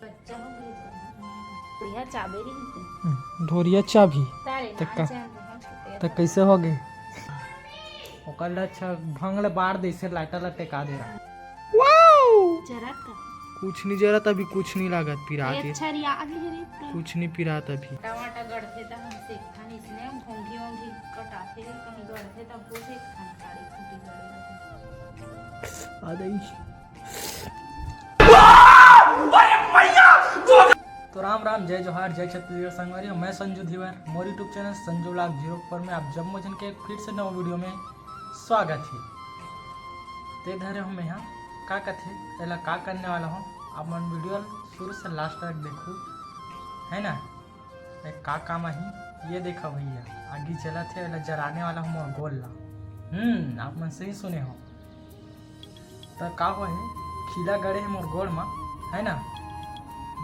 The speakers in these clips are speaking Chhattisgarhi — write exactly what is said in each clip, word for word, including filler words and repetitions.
बच्चा हो गया तो। बढ़िया चाबी नहीं थे। हम्म, ढोरिया चाबी। तारे त नाम का? जान रहे हैं, छोटे त कैसे हो गए? ओकर ले अच्छा भंग ले बाढ़ दे, इसे लाइटर ला टेका दे रहा। जरत का? कुछ नहीं जरत, अभी कुछ नहीं लागत, पिरात ए, है। अच्छा, रिया अभी रे तो। कुछ नहीं पिरात अभी। टमाटर गढ़थे त हम सेकथन इसने, घोंघी वोंघी कटाथे, कहीं गढ़थे त वो सेकथन, काली खूंटी गढ़े। आ गई। तो राम राम, जय जोहार, जय छत्तीसगढ़ संगवारी। मैं संजू धीवर, मोर YouTube channel Sanju vlog zero four में आप जम्मो झन के फिर से नवा वीडियो में स्वागत है। ते धरे हूँ मैं यहाँ का कथे, एला का करने वाला हूँ, आप मन वीडियो शुरू से लास्ट तक देखू, है ना। ए, का काम आही? ये देखा भैया, आगी जलत है, एला जलाने वाला हूँ मोर गोड़ ला। हम्म, आप मन सही सुने हो। त का हुआ है, खीला गड़े है मोर गोड़ मा, है ना,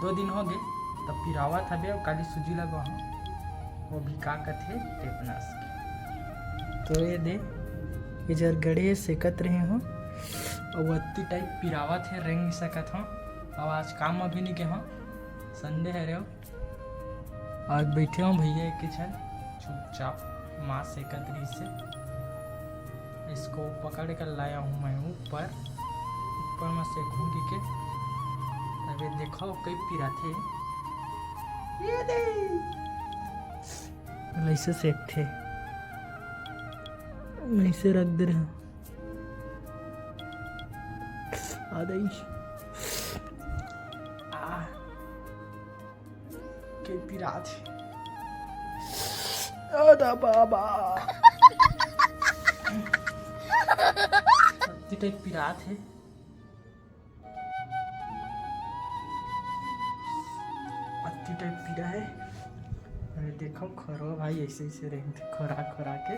दो दिन हो गए, तब पिरावत हबे, अउ काली सूजी लगवा हूँ, वो भी का कथे, टेटनस के। तो ये दे, ये जर गड़े है, सेकत रहे हो, अउ अत्ती टाइप पिरावत है, रेंग नहीं सकत हो। अब आज काम अभी नहीं गए हो, संडे है रे। आज बैठे हो भैया एक झन चुपचाप, माँ सेकत रही से, इसको पकड़ कर लाया हूँ मैं ऊपर, ऊपर मैं सेकूंगी के। अबे देखो कई पिराथे, ये दे, ऐसे सेकथे, ऐसे रख दे रहे। आ गई। आ, के पिरात हे। अरे बाबा। अत्ती टाइप पिरात हे। अत्ती टाइप पीरा हे। अरे देखो खरो भाई, ऐसे ऐसे रेंगथे खोरा खोरा के।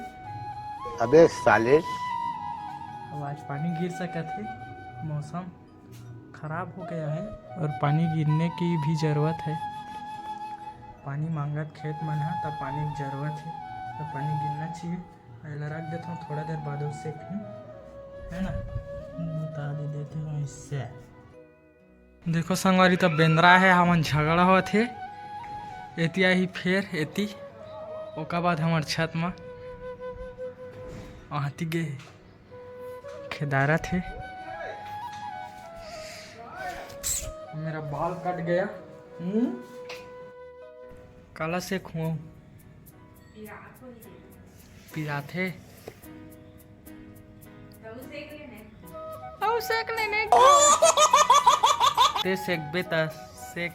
अबे साले। अब आज पानी गिर सकत हे, मौसम खराब हो गया है और पानी गिरने की भी जरूरत है। पानी मांगत खेत मन ह, तब पानी की जरूरत है, तब पानी गिरना चाहिए। एला रख देता हूँ, थोड़ा देर बाद उससे फिर, है ना, बता दे देते हैं इससे। देखो संगवारी, तब बेंदरा है, हमन झगड़ा होत हे, एती आही फेर एती, ओकर बाद हमर छत म आती गे। खेदारत हे। मेरा बाल कट गया। हम्म? काला से खुआऊं? पिरात हे। अउ सेक लेने। ते सेकबे त सेक,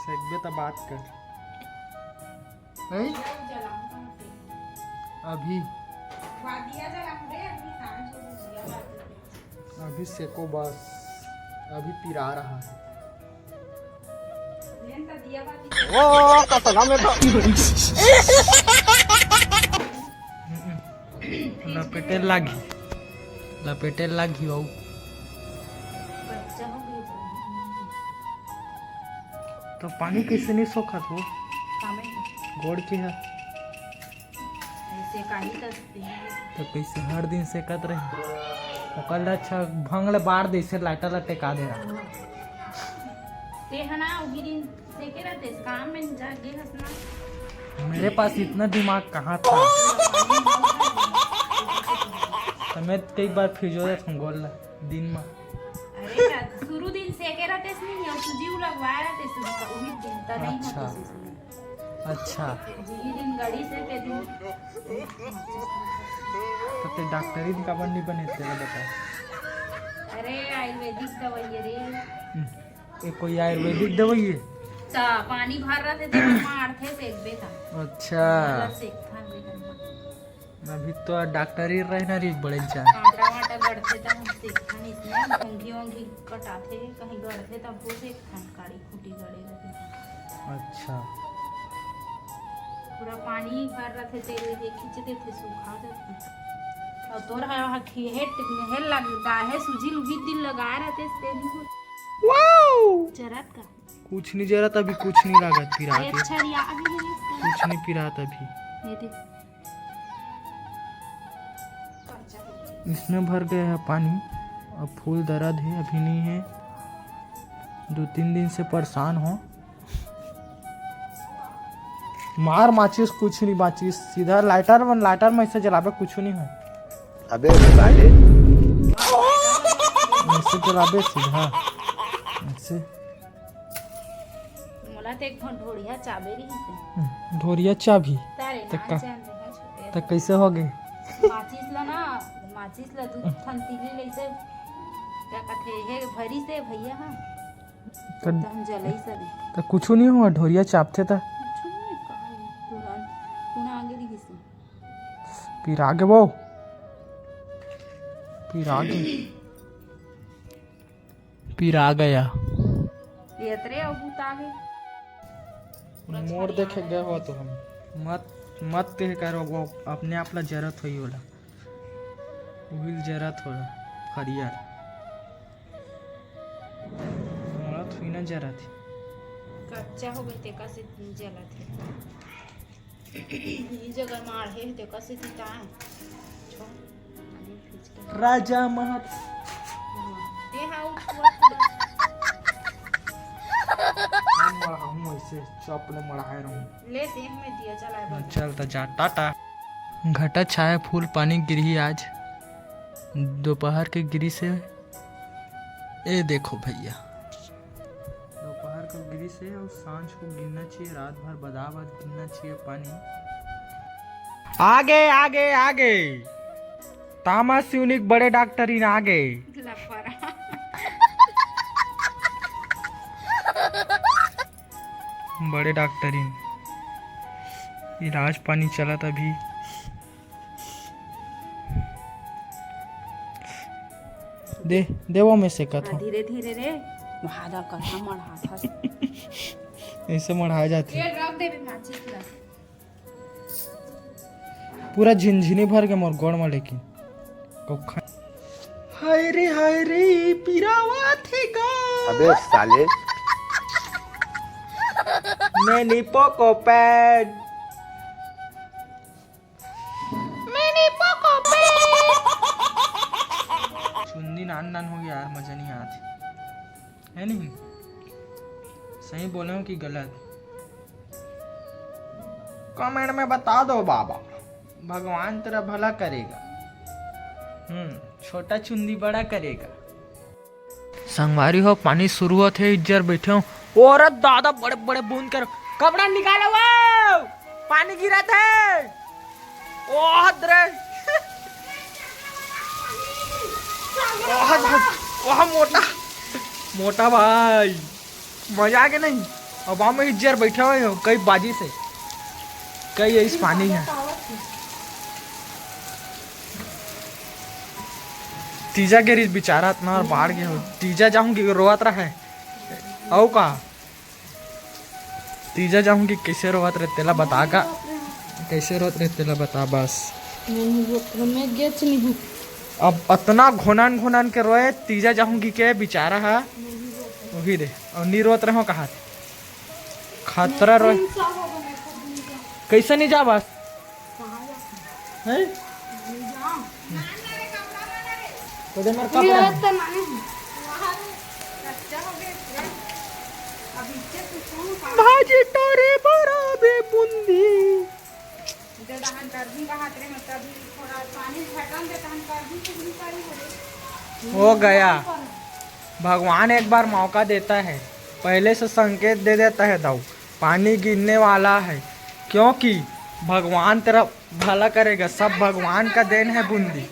सेकबे त बात कर। नहीं? अभी। अभी सेको बस, अभी पिरा रहा है। वो कसम में तो। लपेटे लागी, लपेटे लागी बाबू। तो पानी कैसे नहीं सोखत हो? गोड़ के है। ऐसे काली करती है। तो कैसे हर दिन सेकत रहे? ओकर ले अच्छा भंग ले बाढ़ दे, इसे लाइटर ला टेका दे रहा। ते हना उही दिन सेके रहते, काम में जा गे हस ना। मेरे पास इतना दिमाग कहाँ था? तो मैं कई बार फिर जो रहता हूँ गोड़ ला दिन में। अरे का, शुरू दिन सेके रहते नहीं, और सूजी लगवाए रहते, सूजी का उही दिन तो नहीं अच्छा। होती सूजी। अच्छा। जी, दिन गड़ी से के दिन। तो ते डॉक्टरी काबर नहीं बने, तेला बता। अरे, आयुर्वेदिक दवाई है रे। हम्म, ये कोई आयुर्वेदिक दवाई है? ता पानी भर रहा थे, तो मारथे से एक बेटा। अच्छा। मतलब से एक थान बेटा। अभी तो डॉक्टर ही रहना रे बड़े जान। कांटा वाटा गड़थे त हम सेकथन इसने, घोंघी वोंघी कटाथे, कहीं गड़थे त वो सेकथन, काली खूंटी गड़े रथे। अच्छा। पूरा पानी भर रथे, तेल लेके खींच देथे, सूखा जाथे। और तोर हा, हा खी-, हेट, हेल लग, गाहे सुझी लुही दिल लगाए रहते, तेल नहीं हो। जरत का? कुछ नहीं जरत, अभी कुछ नहीं लागत, पिरात ए, है। अच्छा, रिया, अभी नहीं कुछ नहीं पिरात अभी। ये देख। इसमें भर गया है पानी। अब फूल दर्द है, अभी नहीं है। दो तीन दिन से परेशान हो। मार माचिस, कुछ नहीं बाचिस, सीधा लाइटर बन, लाइटर में ऐसे जलाबे, कुछ नहीं हो। अबे साले। ऐसे जलाबे सीधा, ऐसे। मोला तो एक ठन ढोरिया चाबे रहिस हे। हम्म, ढोरिया चाबी? तारे त नान का? जान रहे छोटे त कैसे हो गए? माचिस ला ना, माचिस ला दू ठन तीली लइसे, क्या कहते हे, भरी से भैया, हाँ। त त हम जलई सबे। त कुछु नहीं हुआ, ढोरिया चापथे त। कुछु नहीं, कहाँ है? तुरंत पुना आगे रहिस हे। पिरा गे वो। पिरा गे। पिरा गया। ये तरे अब उता गए। मोर देखे गए हो तो हम। मत, मत ते करो, वो अपने आप ला जरत होई ओला। उहिल जरत होला, हरियर। मोला थोड़ी ना जरत हे। कच्चा हो गए, तेका से जलत हे। ये जगह माढ़े हे, तेका से तिता हे। छोड़, अभी खींच के। राजा महत। हाँ, ते हा उठुआ। हम मढ़ाऊँ ऐसे, चप ले मढ़ाए रहूँ। ले, देह में दिया जलाए बर। चल त जा, टाटा। घटा छाया फूल पानी गिरही आज, दोपहर के गिरी से। ए देखो भैया, दोपहर को गिरी से और सांझ को गिरना चाहिए, रात भर बदा बद गिरना चाहिए पानी। आगे, आगे, आगे। तामा सिवनिक बड़े डॉक्टरिन आगे। लफड़ा। बड़े डॉक्टरिन इलाज पानी चलत अभी। दे, देवा में सेकत हो। धीरे धीरे रे, वहादा कथा मढ़ात हस। ऐसे मढ़ाए जाथे। ये रख दे बे माचिस ला। पूरा झिनझिनी भर के मोर गोड़ में लेकिन। कौखा। हाय रे, हाय रे, पिरावा थे का। अबे साले। मैंने पोको पैड। मैंने पोको पैड। चुन्नी नान नान हो गया यार, मजा नहीं आती। है नहीं? सही बोले हो कि गलत? कमेंट में बता दो बाबा, भगवान तेरा भला करेगा। हम्म, छोटा चुंदी बड़ा करेगा। संगवारी हो, पानी शुरू होत हे, इज्जर बैठे हो। अरे दादा, बड़े बड़े बूंद कर कपड़ा निकालो वो, पानी गिरत हे। ओह दरे। ओह, ओह मोटा, मोटा भाई, मजा आ गया नहीं? अब हम इज्जर बैठे हुए हो, कई बाजी से, कई इस पानी है। तीजा गिरी बेचारा इतना बाढ़ गया हो, तीजा जाऊंगी रोवत रहा है। आओ का? तीजा जाऊंगी, कैसे रोवत रहे तेला बता का? कैसे रोवत रहे तेला बता बस। नहीं रोवत रहे, मैं गेच नहीं हूँ। अब अतना घोनन घोनन के रोए, तीजा जाऊंगी के बेचारा हा। नहीं रोवत रहे। वही दे, और नी रोवत रहो कहा। खतरा रोए। नहीं, कौन सा होगा, मैं खुद नहीं जानती। कैसे नहीं जा बस? कहाँ जा? हैं? नहीं जा। तो दे मर ये कपड़ा। तो नहीं। भाजी टोरे बराबे बूंदी। हो गया। भगवान एक बार मौका देता है, पहले से संकेत दे देता है दाऊ, पानी गिरने वाला है, क्योंकि भगवान तेरा भला करेगा, सब भगवान का देन है बूंदी।